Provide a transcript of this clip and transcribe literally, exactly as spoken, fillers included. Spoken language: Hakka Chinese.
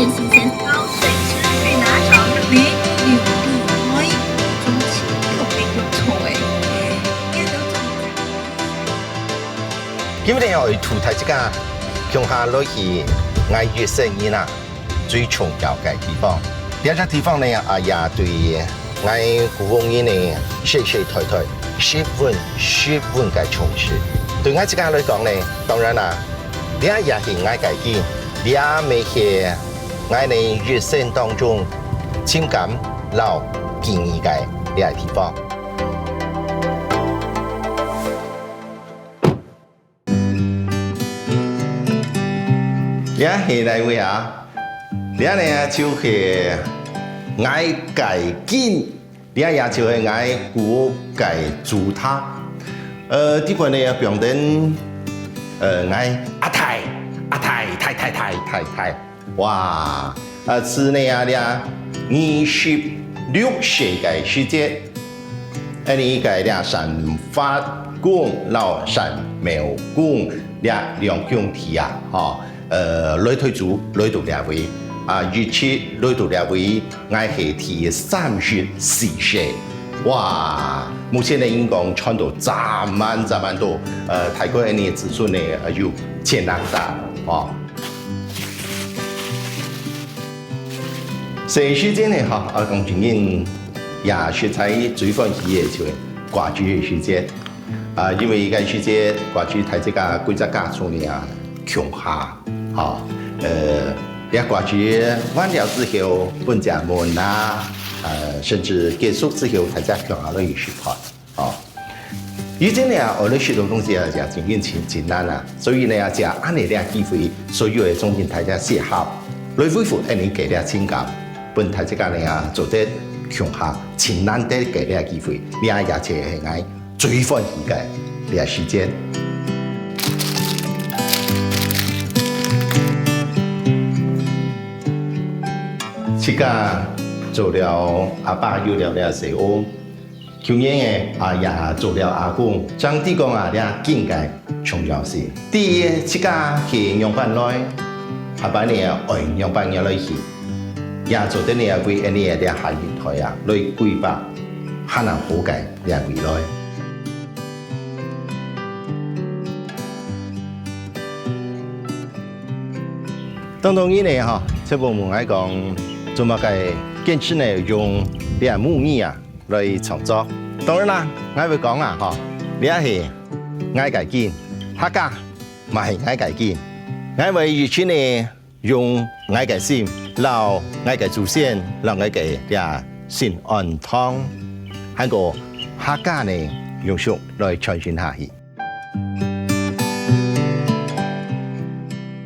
先生到水池去拿找美女与妹，中秋又被又臭哎。今日愛同大家共下來去𠊎一生人啊最重要个地方。這隻地方呢，啊也對𠊎古屋人呢世世代代十分十分个重視。對𠊎自家來講呢，當然啦，這也係𠊎个根，這乜係𠊎呢一生當中深感摎敬意个這地方。 這係哪位啊？這呢就係𠊎个根，這也就係𠊎古屋个祖塔。呃，這款呢放等，呃，𠊎阿太、阿太、太太太太太。哇，啊，自呢啊，這二十六歲个時節， 恁呢个這山法公摎山廟公這兩兄弟啊，吼，呃，來退祖，來到這位，啊，一直來到這位，𠊎係第三十四世。哇，目前呢，應該傳到十萬、十萬多，呃，大概恁呢子孫呢，呃，有千零儕，吼。 細時節呢，吼，啊，講真經，也實在最歡喜个就係瓜子个時節。啊，因為該時節瓜子大自家歸隻家族呢啊，共下，吼，呃，這瓜子完了之後，分隻門啊，呃，甚至結束之後，大家共下來食飯。 哦，以前呢，愛來食到東西啊，也真經真，真難啊。所以呢，也藉恁呢這機會，所有个鄉親大家結合，來維護恁呢个這情感，分大自家呢啊，做得共下真難得个這機會，這也就係𠊎最歡喜个這時節。自家做了阿爸，有了這細人， 舊年个啊，也做了阿公，正知講啊，這根个重要性。第一，自家係仰般來，下擺呢愛仰般樣來去，也做得呢為恁呢這下一代啊，來規劃還較好个這未來。當多人呢吼，就問𠊎講，做麼个堅持呢用這母語啊？ 來創作。當然啦，𠊎會講啊，吼，這係𠊎个根，客家嘛係𠊎个根。𠊎會一直呢用𠊎个心，摎𠊎个祖先，摎𠊎个這心安堂，還過客家呢永續來傳承下去。